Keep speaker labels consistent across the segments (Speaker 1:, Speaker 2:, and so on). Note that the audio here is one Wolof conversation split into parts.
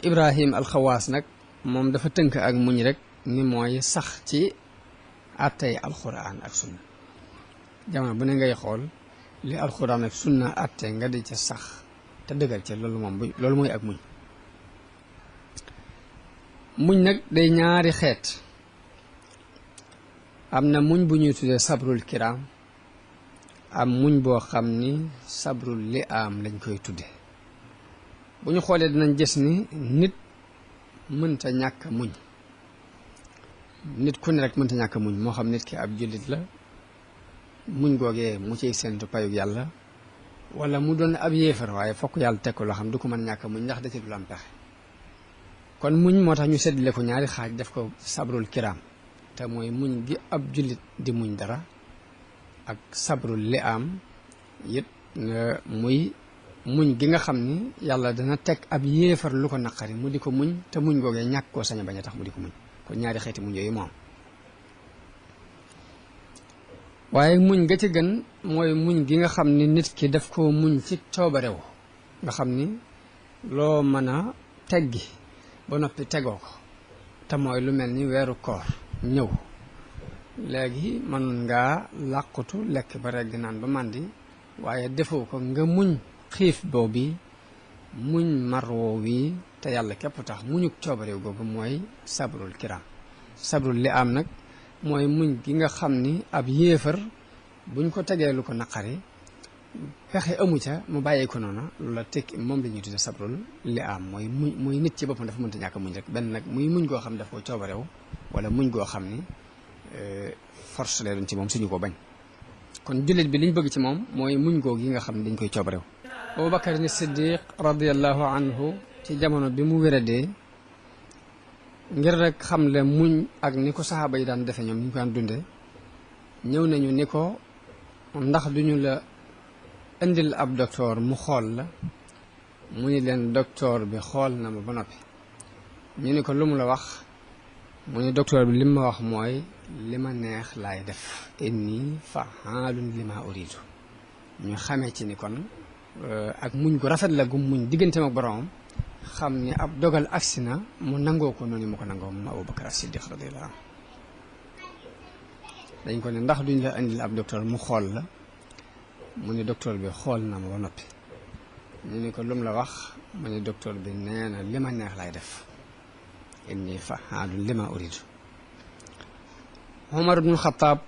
Speaker 1: Ibrahim alxawaas nag moom dafa tënk ak muñ rek ni mooy sax ci àttey alxuraan ak sunna jamono bu ne ngay xool li alxuraan ak sunna àtte nga di ca sax te dëggal ca loolu moom loolu mooy ak muñ muñ nag day ñaari xeet am na muñ bu ñuy tuddee sabrul kiram am muñ boo xam ni sabrul li am lañ koy tudde bu ñu xoolee dinañ gis ni nit mënta ñàkk muñ nit ku ne rek mënta ñàkk muñ moo xam nit ki ab jullit la muñ googee mu ciy séentu payug yàlla wala mu doon ab yéefar waaye fokk yàlla teg ko loo xam du ko mën ñàkk muñ ndax da ci du am pexe kon muñ moo tax ñu seddale ko ñaari xaaj def ko sabrul kiram te mooy muñ gi ab jullit di muñ dara ak sabrul li am it muy muñ gi nga xam ni yàlla dana teg ab yéefar lu ko naqari mu di ko muñ te muñ googee ñàkk koo sañ a bañ a tax mu di ko muñ kon ñaari xeeti muñ yooyu moom waaye muñ ga ci gën mooy muñ gi nga xam ni nit ki daf koo muñ ci coobarew nga xam ni loo mën a teggi ba noppi tegoo ko te mooy lu mel ni weeru koor ñëw léegi mën ngaa làqutu lekk ba regg naan ba màndi waaye defoo ko nga muñ xiif boobu muñ marwoo wi te yàlla képp tax muñuk coobarew googu mooy sabrul kiram sabrul li am nag mooy muñ gi nga xam ni ab yéefar buñ ko tegee lu ko naqari pexe amu ca mu bàyyee ko noonu loolu la tekki moom la ñuy tudde sabrul li am mooy nit ci boppam dafa mënta ñàkk muñ rek benn nag muy muñ goo xam ne daf ko coobarew wala muñ goo xam ni force lay doon ci moom suñu ko bañ kon jullit bi liñ bëgg ci moom mooy muñ goo gi nga xam ne dañ koy coobarew Abubakar ni Siddiq radiallahu anhu ci jamono bi mu wéradee ngir rek xam le muñ ak ni ko saxaaba yi daan defe ñoom ni ñu ko daan dunde ñëw nañu ni ko ndax duñu la indil ab docteur mu xool la mu ni leen docteur bi xool na ma ba noppi ñu ni ko lu mu la wax mu ni docteur bi li ma wax mooy li ma neex laay def inni fa'aalun lima uridu ñu xamee ci ni kon ak muñ gu rafet la gu muñ digganteem ak boromam xam ni ab dogal agsi na mu nangoo ko noonu mu ko nangoo moom Abubakar Siddiq radiyallahu anhu dañ ko ne ndax duñ la indil ab docteur mu xool la mu ni docteur bi xool na ma ba noppi ñu ni ko lum la wax mu ni docteur bi nee na li ma neex laay def inni fa'aalun lima uridu Umar ibnul Xattaab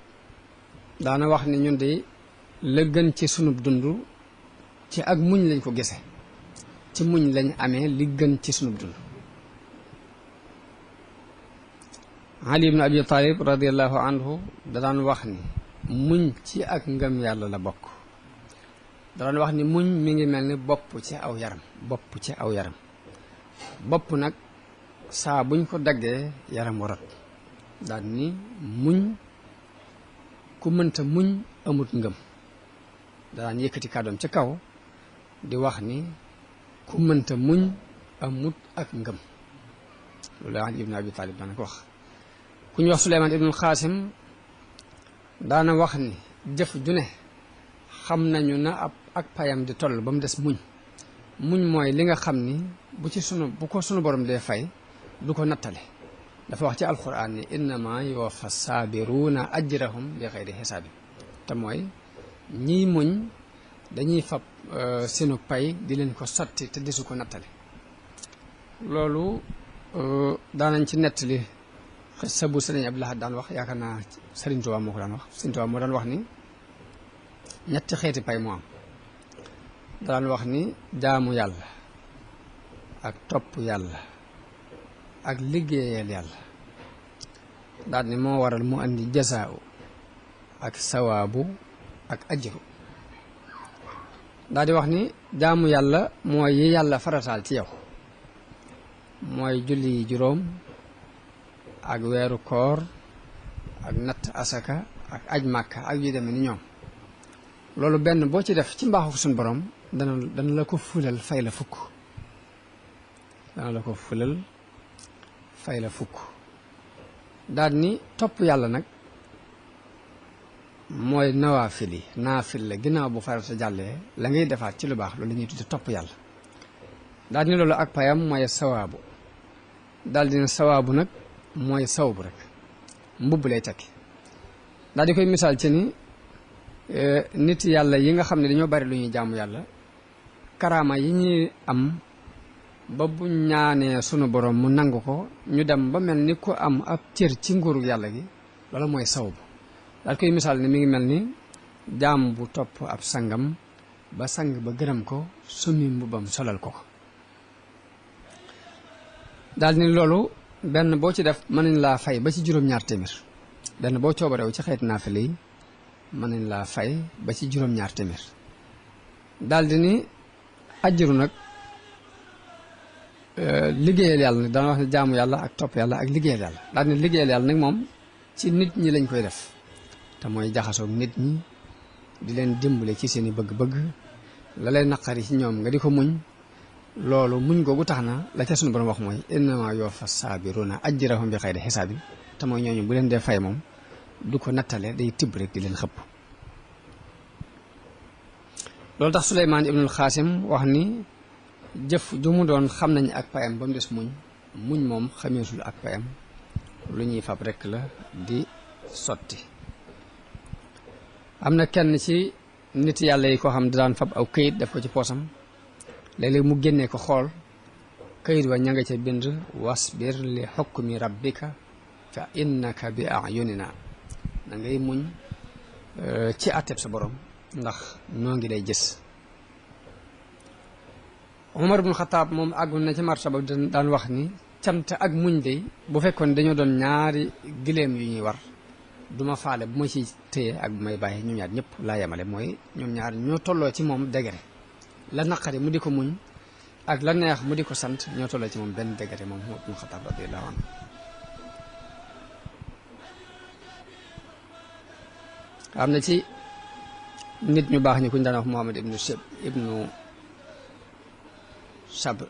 Speaker 1: daana wax ni ñun de la gën ci sunub dund ci ak muñ lañ ko gise ci muñ lañ amee li gën ci sunub dund Ali ibn Abi Talib radiallahu anhu da daan wax ni muñ ci ak ngëm yàlla la bokk da daan wax ni muñ mi ngi mel ni bopp ci aw yaram bopp nag saa buñ ko daggee yaram warat daal ni muñ ku mënta muñ amut ngëm daan yëkkati kàddoom ci kaw di wax ni ku mënta muñ amut ak ngëm loolu Ali ibn Abi Talib daana ko wax ku ñu wax Suleymaan ibnul Xaasim daana wax ni jëf ju ne xam nañu na ak payam di toll ba mu des muñ mooy li nga xam ni bu ko sunu borom dee fay du ko nattale dafa wax ci alquran ni innama yuwaffa saabiruuna ajrahum bi xayri xisaabin te mooy ñiy muñ dañuy fab seenu pay di leen ko sotti te desu ko nattale loolu daanañ ci nettali xissa bu Sëriñ Abdul Ahad daan wax yaakaar naa Sëriñ Tuubaa moo ko daan wax Sëriñ Tuubaa moo daan wax ni ñetti xeeti pay moo am daan wax ni jaamu yàlla ak topp yàlla ak liggéeyal yàlla daal ni moo waral mu andi jasaawu ak sawaabu ak ajru daal di wax ni jaamu yàlla mooy yi yàlla farataal ci yow mooy julli juróom ak weeru koor ak natt asaka ak aj màkka ak yu demee ni ñoom loolu benn boo ci def ci mbaaxu suñu borom dana la ko fulal fay la fukk daal ni topp yàlla nag mooy nawaafil yi naafil la ginnaaw bu farata jàllee la ngay defaat ci lu baax loolu la ñuy tudde topp yàlla daal di ne loolu ak payam mooy sawaabu daal di ne sawaabu nag mooy sawbu rek mbubb lay tekki daal di koy misaal ci ni nit yàlla yi nga xam ne dañoo bari lu ñuy jaamu yàlla karaama yi ñuy am ba bu ñaanee sunu borom mu nangu ko ñu dem ba mel ni ku am ab cër ci nguuru yàlla gi loolu mooy sawbu daal koy misaal ni mi ngi mel ni jaam bu topp ab sangam ba sang ba gërëm ko summi mbubbam solal ko daal ni loolu benn boo ci def mën nañ laa fay ba ci juróom-ñaar téeméer benn boo coobareew ci xeet naafile yi mën nañ laa fay ba ci juróom-ñaar téeméer daal di ni ajjuru nag liggéeyal yàlla nag dana wax ne jaamu yàlla ak topp yàlla ak liggéeyal yàlla daal di ne liggéeyal yàlla nag moom ci nit ñi lañ koy def te mooy jaxasoog nit ñi di leen dimbale ci seeni bëgg-bëgg la lay naqari ci ñoom nga di ko muñ loolu muñ googu tax na la ca sunu borom wax mooy innama yuwaffa saabiruna ajrahum bi xayri xisaabin te mooy ñooñu bu leen dee fay moom du ko nattale day tibb rek di leen xëpp loolu tax Suleymaan ibnul Xaasim wax ni jëf ju mu doon xam nañ ak payam ba mu des muñ moom xameesul ak payam lu ñuy fab rek la di sotti am na kenn ci nit yàlla yi koo xam daan fab aw këyit def ko ci poosam léeg-léeg mu génnee ko xool këyit wa ña nga ca bind wasbir li xukmi rabbika fa innaka bi ayunina da ngay muñ ci àtteb sa borom ndax noo ngi lay gis Umar ibn Xataab moom àggoon na ci martaba daan wax ni cant ak muñ de bu fekkoon dañoo doon ñaari gileem yu ñuy war duma faale bu ma ci téye ak bu may bàyyi ñoom ñaar ñëpp laa yemale mooy ñoom ñaar ñoo tolloo ci moom degré la naqari mu di ko muñ ak la neex mu di ko sant ñoo tolloo ci moom benn degré moom Umar ibn Xataab radiyallahu anhu am na ci nit ñu baax ñi kuñ daan wax Muhammad ibnu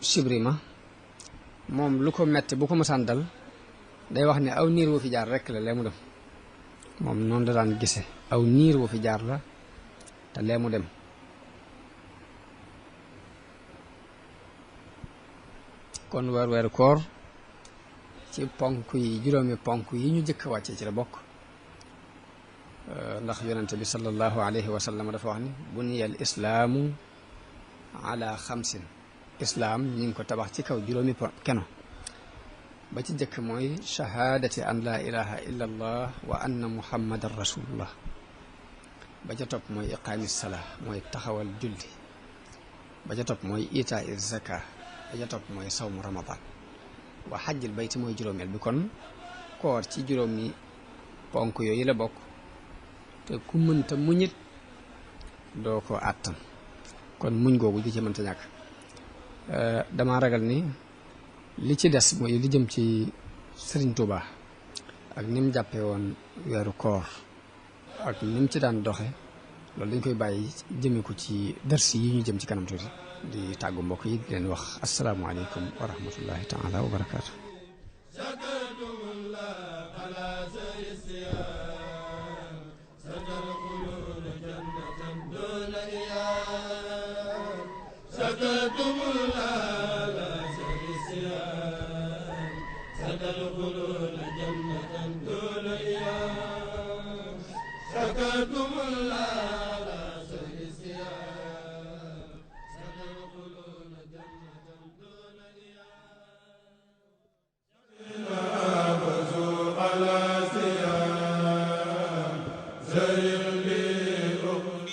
Speaker 1: Shibrima moom lu ko metti bu ko mësaan dal day wax ne aw niir wu fi jaar rekk la lee mu dem moom noonu da daan gise aw niir wu fi jaar la te lee mu dem kon weeru koor ci ponk yi juróomi ponk yi ñu jëkk wàcce ci la bokk ndax yonente bi sallallahu alayhi wa sallam dafa wax ni buniyal islaamu ala xamsin islaam ñi ngi ko tabax ci kaw juróomi keno ba ci jëkk mooy shahaadati an laa ilaha illa allah wa anna muhammadan rasulullah ba ca topp mooy iqaami salaa mooy taxawal julli ba ca topp mooy itaa il zaka ba ca topp mooy sawmu ramadan wa xajjil bayti mooy juróomeel bi kon koor ci juróomi ponk yooyu la bokk te ku mënta muñit doo ko àttan kon muñ googu ji ci mënta ñàkk dama ragal ni li ci des mooy li jëm ci Sëriñ Tuuba ak ni mu jàppee woon weeru koor ak ni mu ci daan doxe loolu dañ koy bàyyi jëme ko ci dars yi ñu jëm ci kanam tuuti di tàggu mbokk yi di leen wax asalaamaaleykum wa rahmatullahi taala wa barakaatu